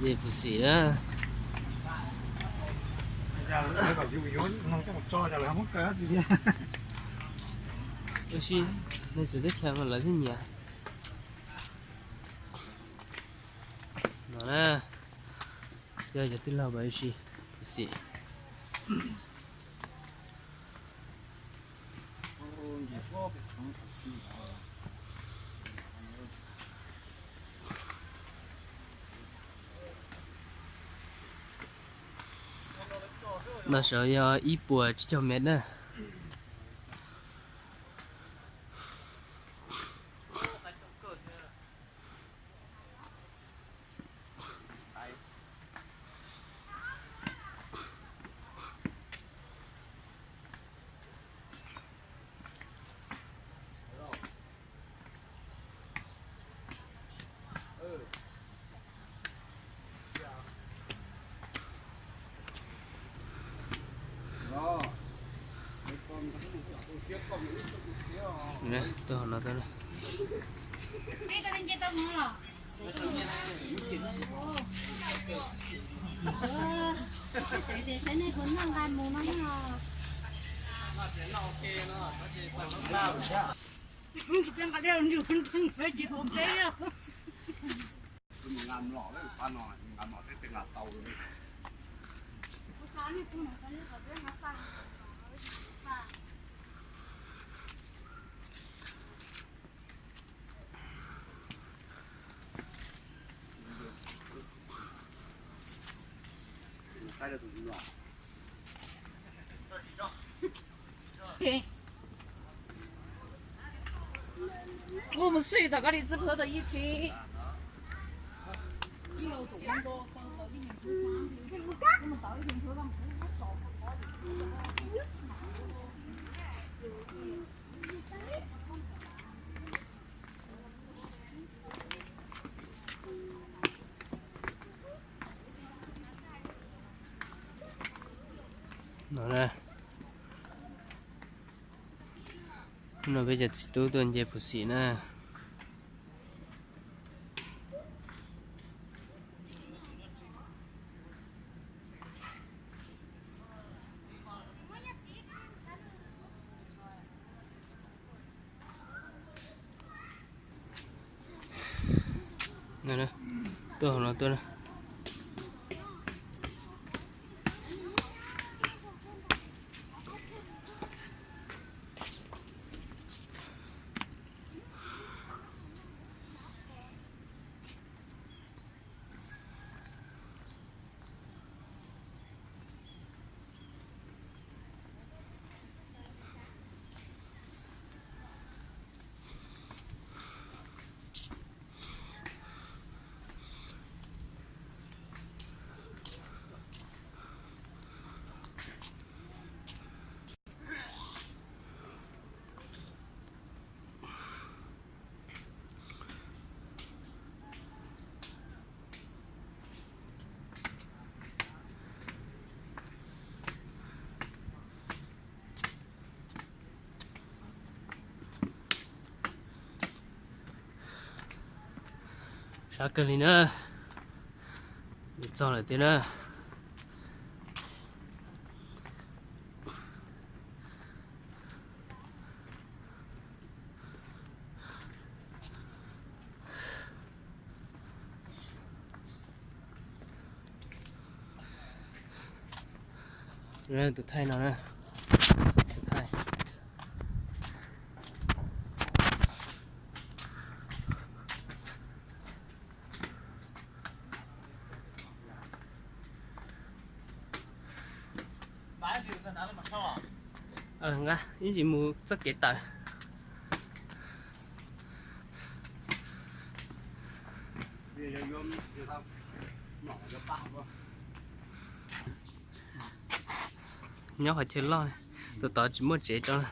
Nce Phuv Xim na. Ua si, nej txiv teb chaws mas lawv thiaj nyiam. No na, yog cov tij laug mas ua si, Phuv Xim. No saud yog ib puas tsib caug mev na. Tuaj hauv no tuaj. Mus xwb, tom koj li txij plhuav tau ib thev. No, no peb cov txiv tub tuaj nce Phuv Xim na. Tuaj hauv no tuaj na. Sab kawg li na, txog lawm tiag na. Tus thaij no na, tus thaij. Nqa ib ntsis mus txoj kev tawm. Nyob qhov chaw loj, tus tod tsis muaj tsev rau.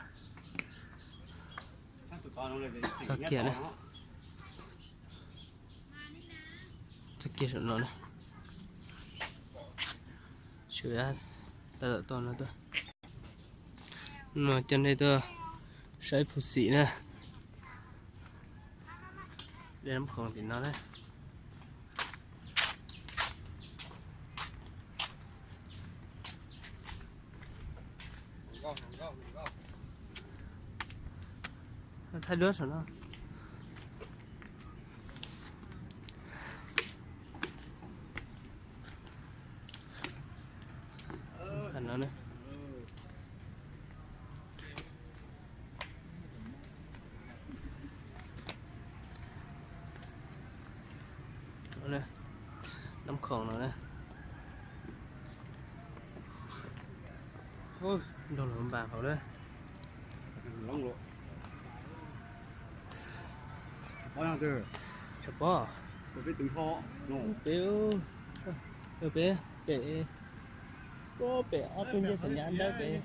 Txog kiag na. Txog kiag saum no na. Sawv daws tab tom tuaj no tuaj. No coj nej tuaj saib Phuv Xim na. Dej Nab Khoom tim no na. Thaij duab saum no. Qhov no ne. Nab khoom no ne. Nrog lawv npam hauv na. Tshav pob. Peb, peb, pem, pem ob peb ncej xav nyab dawb pem.